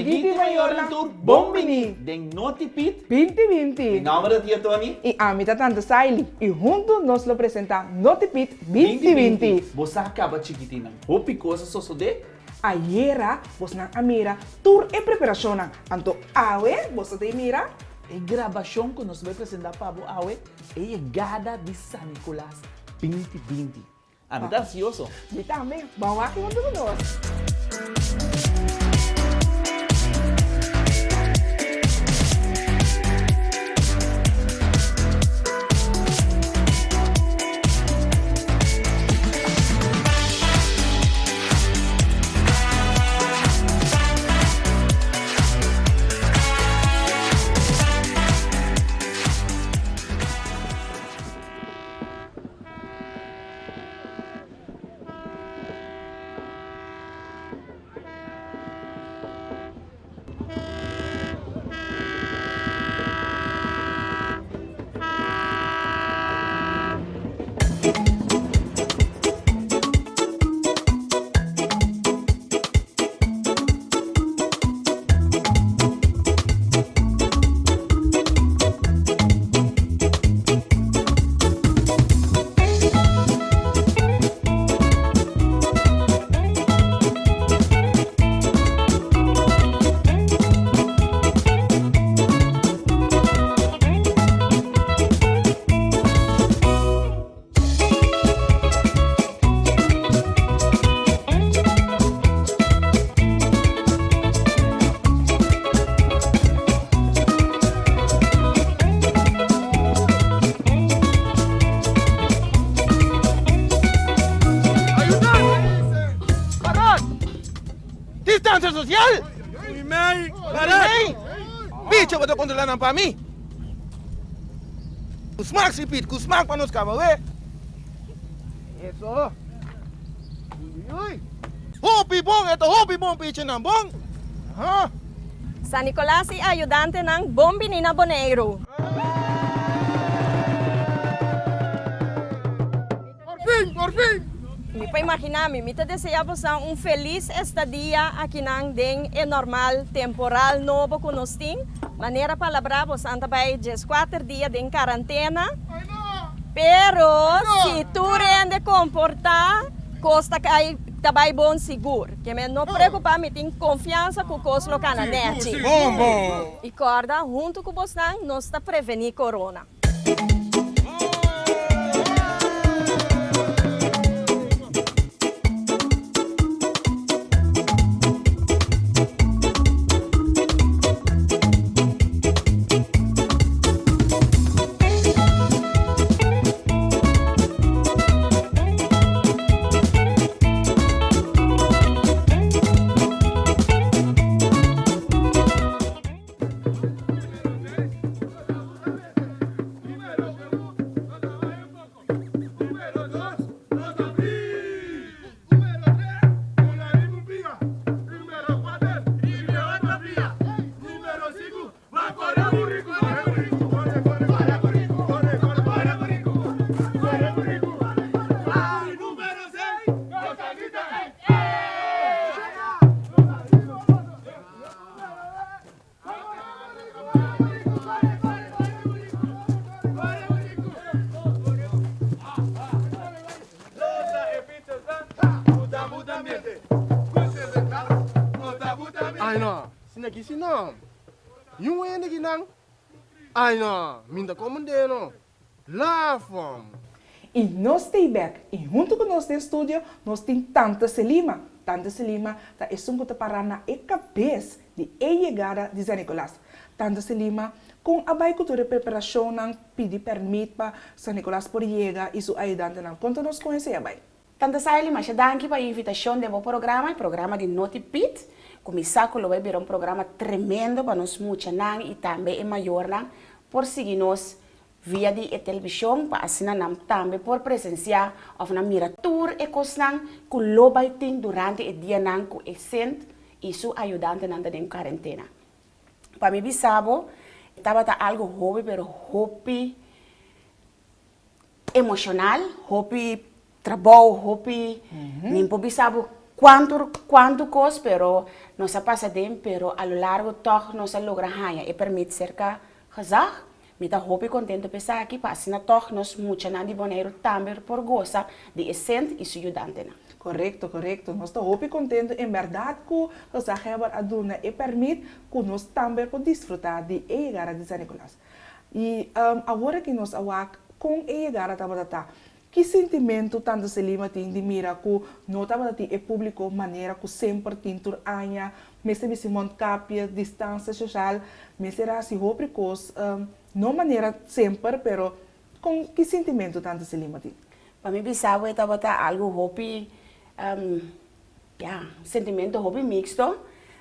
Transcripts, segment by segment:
Amiguito y mayornan tur bon bini den Noti Pit 2020. Mi nomber ta Tia Tony. Y ami ta Tante Saily y hunto nos lo presenta Noti Pit 2020. Bo sa caba chikitinnan, hopi cos a sosode. Ayera bosnan a mira tur e preparacionnan, anto awe boso ta mira. E grabacion cu nos ta bay presenta pa bo awe, e yegada di San Nicolas 2020. Ami ta ansioso. Mi tambe. Ban wak huntu ku nos. Distancia social! Bicho bo ta controla nan pa mi. Cu smak si Piet, cu smak pa nos caba we. Eso. Uy uy. Hopi bon, e ta hopi bon pichenan, bon. Aha. San Nicolas y ayudantenan bon bini na Boneiru. Por fin, por fin! Mi por imagina mi, mi ta desea bosan un feliz estadia akinan den e normal temporal nobo cu nos tin. Manera palabrá bosan ta bay dieskuater dia den karantena, pero si tur hende komportá kos ta kai ta bay bon sigur. Ke men no preokupá mi tin konfiansa ku kos lo kana nèchi. I kòrda huntu ku bosnan nos ta prevení korona. Ai no, si na kisi no. Yun hende ki nan. Ai no, mi ta komende no. Lafom. I nos stay bek i huntu ku nos den studio nos tin Tante Selima. Tante Selima ta esun ku ta para na e kabes di e yegada di San Nicolas. Tante Selima, kon a bai ku tur e preparashonnan, pidi pèrmit pa San Nicolas por yega i su ayudantenan? Konta nos kon esei a bai. Tante Saily, masha danki pa e invitashon den bo programa, e programa di Noti Pit, ku mi sa ku lo bai bira un programa tremendo pa nos muchanan i tambe e mayornan por sigui nos via di e televishon pa asina nan tambe por presensiá òf nan mira tur e kosnan ku lo bai tin durante e dianan ku e Sint i su ayudantenan ta den karentena. Pa mi bisa bo, tabata algu hopi pero hopi emoshonal, hopi trabou, hopi, mi por bisa bo. kuantu kuantu kos pero nos a pasa den pero a lo largo tòg nos a logra haña e pèrmit serka gezag. Mi ta hopi kontentu pa esaki pa asina tòg nos muchanan di Boneiru tambe por gosa di e Sint i su yudantenan. Korekto, korekto. Nos ta hopi kontentu en bèrdat ku gezaghebber a duna e pèrmit ku nos tambe por disfrutá di e yegada di San Nikolas. I awor aki nos a wak kon e yegada tabata ta. Ki sintimentu Tante Selima tin di mira ku no tabata tin e públiko manera ku semper tin tur aña, mester bisti mondkapje, distansia soshal, mester hasi hopi kos, no manera semper, pero kon ki sintimentu Tante Selima tin? Pa mi bisa bo e tabata algu hopi Ya, sentimento hopi mixto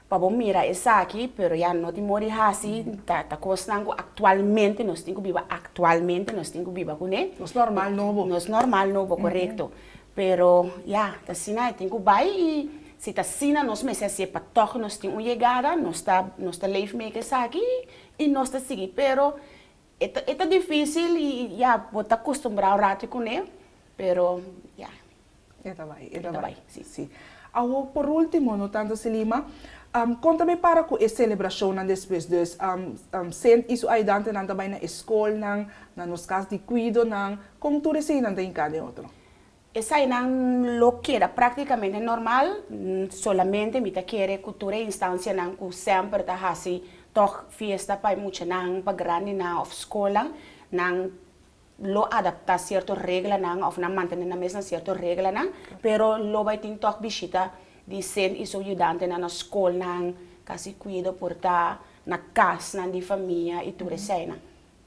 pa bo mira esaki, pero ya no tin modo di haci, ta ta cosnan cu actualmente nos tin cu biba actualmente nos tin cu biba cune. Nos normal nobo. Nos normal nobo, corecto. Pero ya, ta asina e tin cu bay y si ta asina nos mester hacié pa toch nos tin un yegada, nos ta nos ta leef mee cu esaki y nos ta sigui, pero e ta e ta dificil y ya bo ta acostumbra un rato cune, pero ya. E ta bai, e ta bai. Sí, sí. Awor, por último, no tanto Selima, kon ta bay para ku e selebrashonnan despues? Dus, Sint i su ayudantenan ta bai na e skolnan, na nos kas di kuidonan. Kon tur eseinan ta hinká den otro? Eseinan lo keda práktikamente normal, solamente mi ta kere ku tur e instansianan ku semper ta hasi tòg fiesta pa e muchanan, pa grandinan òf skolnan, nan lo adaptá sierto reglanan òf nan mantené nan mes na sierto reglanan, pero lo bai tin tòg bishita di Sint i su yudantenan na skolnan, kasi kuido por ta na kasnan di famia i tur eseinan.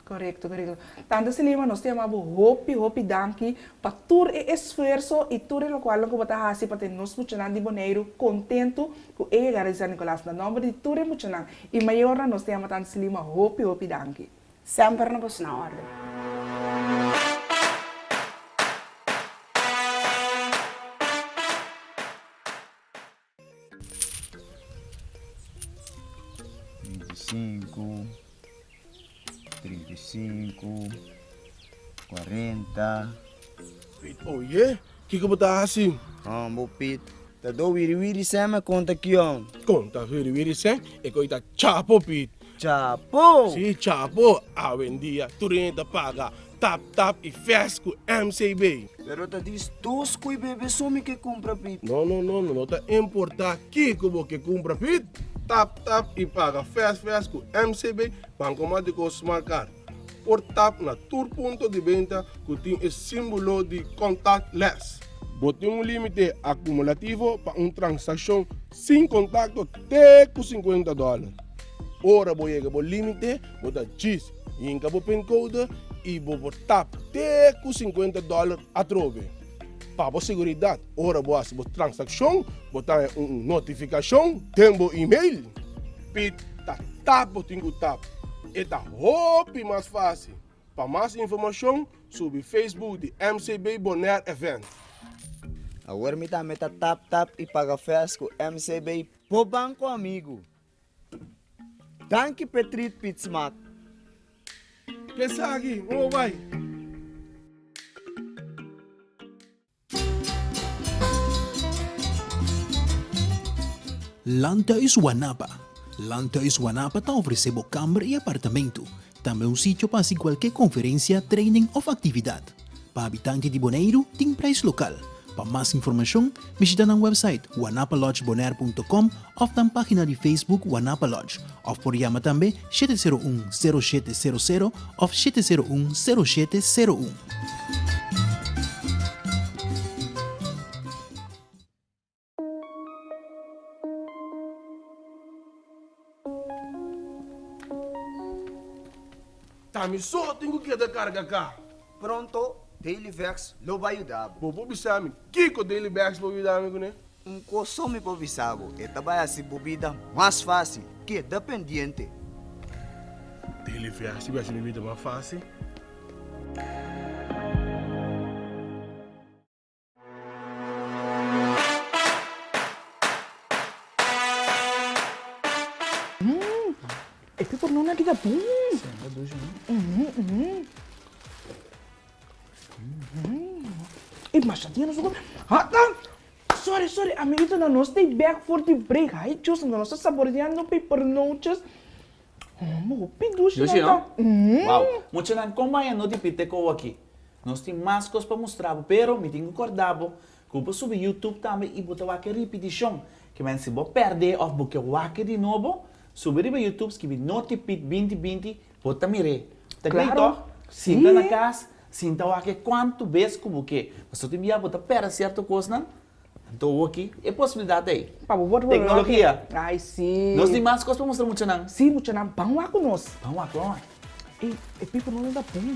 Korekto, korekto. Tante Selima, nos ta yama bo hopi, hopi danki pa tur e esfuerso i tur e lokualnan ku bo ta hasi pa tene nos muchanan di Boneiru kontentu ku e yegada di San Nikolas. Na nòmber di tur e muchanan i mayornan nos ta yama Tante Selima hopi, hopi danki. Semper na boso na orde. Bintisinku, trintisinku, kuarenta. Piet, Oye, kiko bo ta hasi? Hombo, Piet, ta do wiri wiri sèn mi a konta kion. Konta wiri wiri sèn? E koi ta chapo, Piet. Chapo! Si, chapo! Awendia tur hende ta paga tap tap i fès ku MCB. Pero ta dis dos koi bebe so mi ke kumpra, Piet. No, no, no, no ta importá kiko bo ke kumpra, Piet. Tap tap i paga fès fès ku MCB Bancomatiko Smart Card. Por tap na tur punto di benta ku tin e símbolo di contactless. Bo tin un límite akumulativo pa un transakshon sin kontakto te ku sinkuenta dòler. Ora bo yega bo límite, bo ta djis hinka bo pincode i bo por tap te ku sinkuenta dòler atrobe. Pa bo seguridat, ora bo hasi bo transakshon, bo ta haña un notifikashon den bo email. Pit ta tap bo tin ku tap. E ta hopi mas fásil. Pa mas informashon, subi Facebook di MCB Bonaire Event. Awor mi tambe ta tap tap i paga fès ku MCB Bo Banko Amigu. Danki p'e treat Piet Smaak. K'esaki, bo bai. Landhuis Wanapa Landhuis Wanapa ta ofresé bo kamber i apartamentu, tambe un sitio pa hasi kualke konferensia, training òf aktividat. Pa habitante di Boneiru tin preis lokal. Pa mas informashon, bishita nan wèpsait wanapalodgebonaire.com òf nan página di Facebook Wanapa Lodge òf por yama tambe 701 0700 òf 701 0701. Ta mi so tin ku keda karga ka. Pronto Daily Vex lo bai yuda bo. Bo por bisa mi kiko Daily Vex por yuda mi kuné? Un kos so mi por bisa bo, e ta bai hasi bo bida mas fásil. Keda pendiente! Daily Vex ta bai hasi mi bida mas fásil? E pipornona aki ta bon. E masha tiene su. Hata! Sorry, sorry, amiguitonan, nos ta bek for di break. Ay, Dios, nos ta saboreando pepernootjes. Homo, hopi dushi Dushi, nan ta. no? Wow. Muchanan, kon baña no di pite kou aki? Nos tin mas kos pa mustra bo, pero mi tin ku korda bo ku bo subi YouTube tambe i bo ta wak e ripitishon. Ke men si bo pèrdè òf bo ke wak e di nobo, subi riba YouTube skibi Noti Pit 2020, bo ta mir'é. Ta grei Klaro. tòg? Sinta na Sí. kas, sinta wak e kuantu bes ku bo ke. Pasobra tin bia bo ta pèrdè sierto kosnan, Anto hoki e posibilidad ei. Pa bo por wak. Tecnologia. Ai si. Nos tin mas cos pa mustra muchanan. Si muchanan ban wak cu nos. Ban wak, ban wak. Ey, e pipo no ta bon.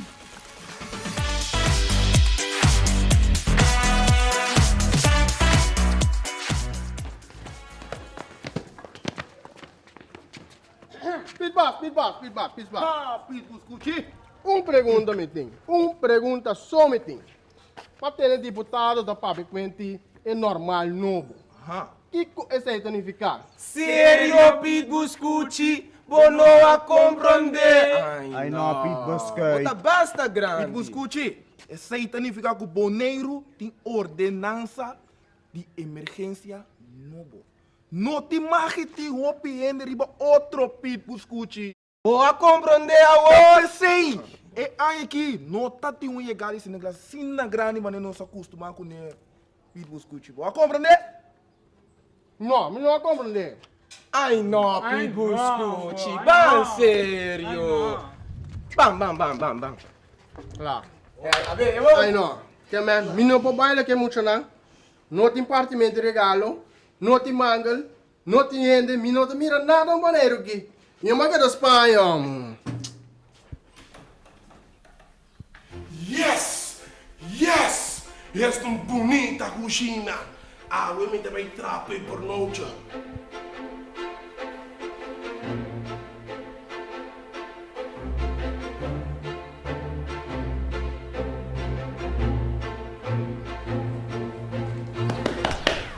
Piet Bas, Piet Bas, Piet Bas, Piet Bas. Ha, Piet Buscuchi. Un pregunta mi tin, un pregunta so mi tin. Pa tene diputado ta papia kuenti e normal nobo. Kiko esei ta nifiká? Serio Piet Buscuchi, bo no a komprondé. Ai no, Piet Buscuit. Bo ta basta grandi. Piet Buscuchi, esei ta nifiká ku Boneiru tin ordenansa di emergensia nobo. No tin magi tin hopi hende riba otro Piet Buscuchi. Bo a komprondé awor? Ta p'esei, e aña akí no ta tin un yegada di Sinterklaas asina grandi manera nos a kustumá kuné Piet Buskuchi. Bo a komprondé? No, mi no a komprondé. Ai no, Piet Buskuchi, ban serio. Ban, ban, ban, ban, ban. Kla. Ai no. Ke men, mi no por baila ku e muchanan. No tin partimentu di regalo, no tin mangel, No tin hende, mi no ta mira nada un Boneiru aki. Mi a keda Spaña, omo. Yes! Yes! Esta un bunita cushina! Awe mi ta bay traha pepernootje.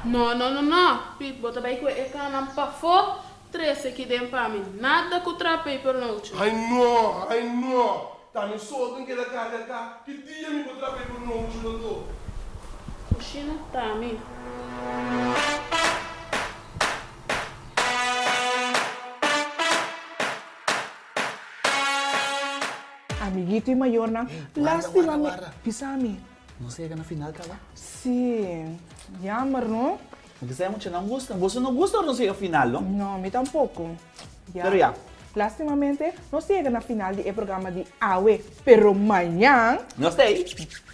No, no, no, no, Piet, bo ta bai kue e kanan pafó, trese ki den pa mi. Nada ku tra pepernootje. Ai no, ai no, ta mi so tin keda karga ka, ki dia mi por tra pepernootje anto? Kushina ta mi. Amiguito y mayornan, lastima mi. Bisa mi. Nos a yega na final caba? Sí, jammer no. Porque sa e muchanan gusta. Boso no gusta ora nos yega final no? No, mi tampoco. Ya. Pero ya. Lastimamente, nos yega na final di e programa di awe, pero mañan. Nos ta ei.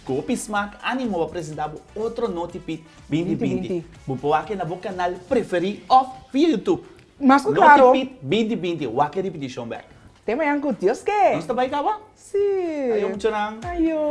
Ku hopi smak, animo pa presenta bo otro Noti Pit 2020. Bo por wak e na bo kanal preferí òf via YouTube. Mas ku klaro. Noti Pit 2020, wak e ripitishon bèk. Te mañan ku Dios ke. Nos ta bai kaba? Sí. Ayo muchanan. Ayo.